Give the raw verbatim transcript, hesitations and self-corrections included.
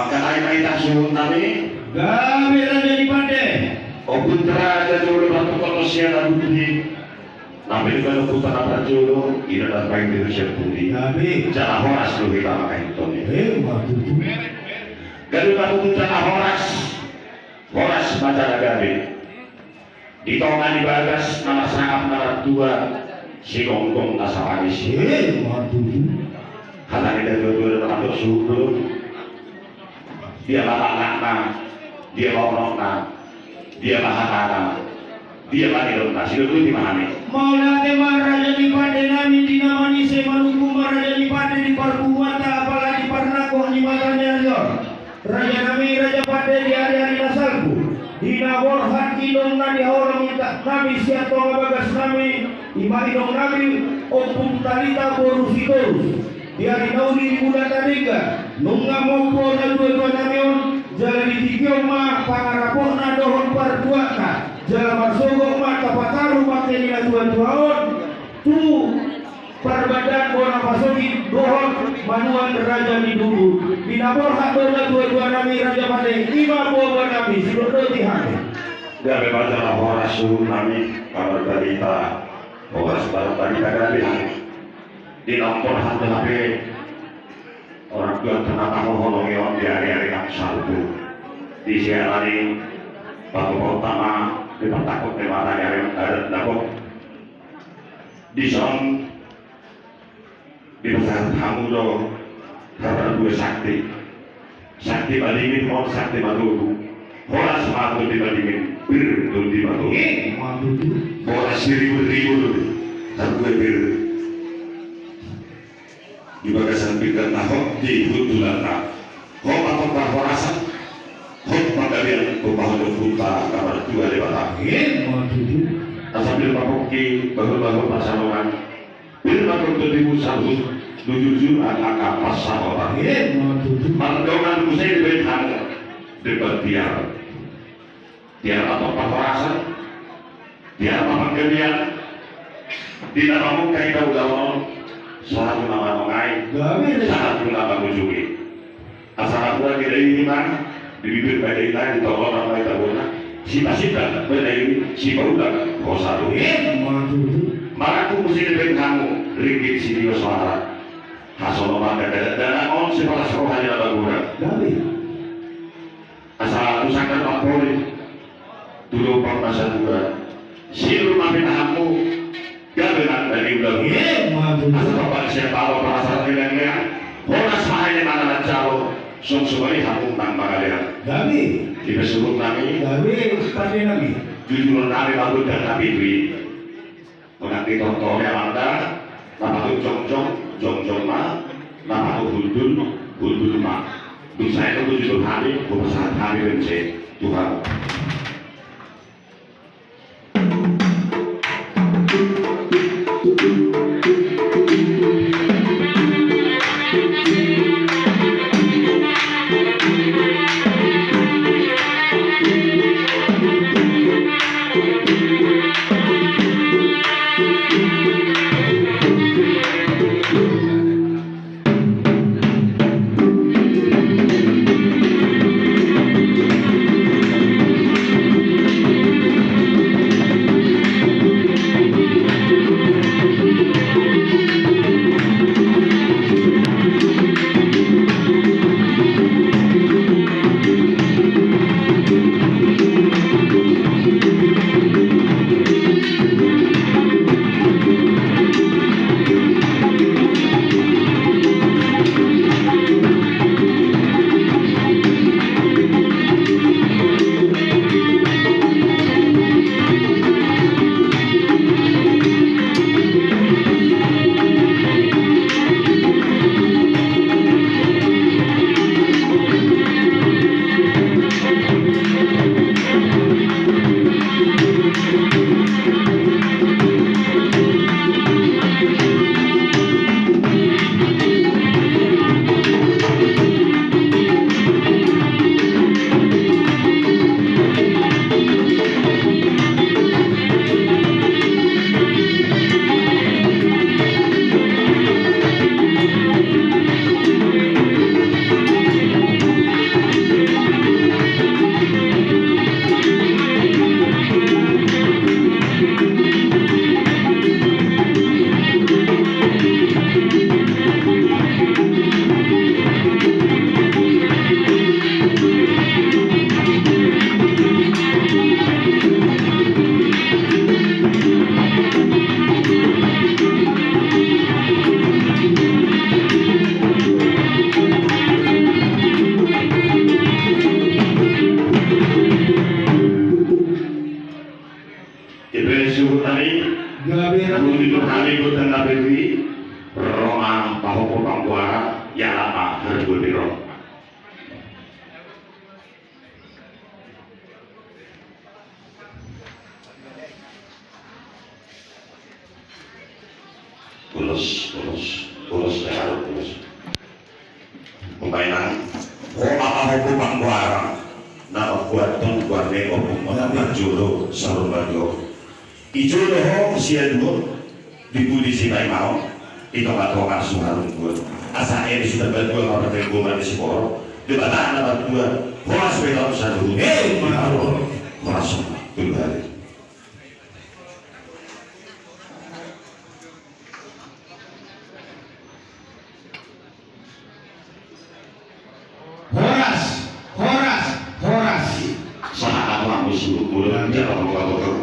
Angka nai ma hita suhut nami. Gabe raja ni pande. Ompunta raja jolo, patupot sian na budi. Nami di balo puta na parjolo, ina na pain di sian pudi. Gabe. Jala horas do hita mangkainton i. Eh, ma tutu. Gabe ma tutu jala horas. Horas ma jala gabe. Di tonga ni bagas na marsangap na martua, sigonggong na sapangisi. Eh, ma tutu. Hata ni natuatua do na mandok suhut do. Dia ma tanganna, dia ma unokna, dia ma hatana, dia ma nidokna, sidok do di ma hami. Mauliate ma raja ni pande nami, di na manise manungkun ma raja ni pande di parpunguanta, apala di parnangkok ni mata ni ari on. Raja nami, raja pande di ari-ari na salpu, di na borhat inong na di holong intak nami sian tonga bagas nami, i ma inong nami Ompu Talita boru Sitorus. Di ari na uli di bulan na denggan, nunga mompo natuatua nami on, jala ditingki on ma pangarapotna dohot parbuatna, jala marsogot ma tapataru mangke ni natuatua on tu parbandaan bona pasogit dohot manuan raja ni dudu. Di na borhat do natuatua nami raja pande, i ma boaboa nami, sidok do di hami. Gabe ma jala horas suhut nami, kabar barita horas, kabar barita gabe hami. Di na borhat do hape orang tua ternata hohonongi on di ari-ari na salpu. Di sian ari pagopo tama di partakok di mata ni ari on adat dapot. Dison dipasahat hamu do hata dua sakti. Sakti Madingin dohot Sakti Matogu. Horas ma Tondi Madingin, pir Tondi Matogu. Eh, ma tutu. Horas siribu-ribu do. Tarbue pir. Di bagasan pinggan na hot di hundulanna. Hot ma tong parhorasan, hot ma gabean, tumpahon do huta na martua Debata. Ima tutu. Asa pir ma pongki bahulbahul pansalongan, pir ma tong tondi musahut, nujujur angka pansamotan. Ima tutu. Mardongan muse dibaen hamu, debat tiar. Tiar ma tong parhorasan, tiar ma panggabean. Di na mamungka hita ulaon, sahat tu na manongai, gabe, sahat tu na mangujungi. Asa napuran ni dairi ma, di bibir ma daina, di tonga ma tabona, sipasindak ma dairi, sipaulak hosa do. Ima tutu. Marangkup muse dibaen hamu, ringgit sitio soara. Hasolo ma angka dalan-dalan on sipalas roha ni na magodang. Gabe. Asa tu sanggar pampori, tu lobang na satua, silur ma pinahanmu, gabe nang na niula. Ima tutu. Asa topang sian balo parasar leangleang, horas ma haha ni mangan jalo, songsomani hamu nang mangalean. Gabe. Di pe suhut nami. Gabe, pande nami. Jujur nami ma gondang na pitu i. Unang ditortor ni amanta, na patut jongjong, jongjong ma, na patut hundul, hundul ma. Dung sae do jujur hami, hupasahat hami be muse tu hamu. Dewi, ro ma pahompu panggoaran, ia lama harbue biro. Ulos, ulos, ulos, ya, ulos. Pemainang, ho ma pahompu panggoaran, na mambuat tong goar ni ompung, na marjolo saur matua. Ijo do ho sia dua, di pudi si Paimao, i tonga-tonga suharung dua. Asa eme si Tambatua, martenggo mani si Poro, Debata na martua, horas be taon saluhut. Eh, marhobas. Horas ma, tolu hali. Horas, horas, horas. Sahat ma, misi, ulo, jangan lupa bekerja.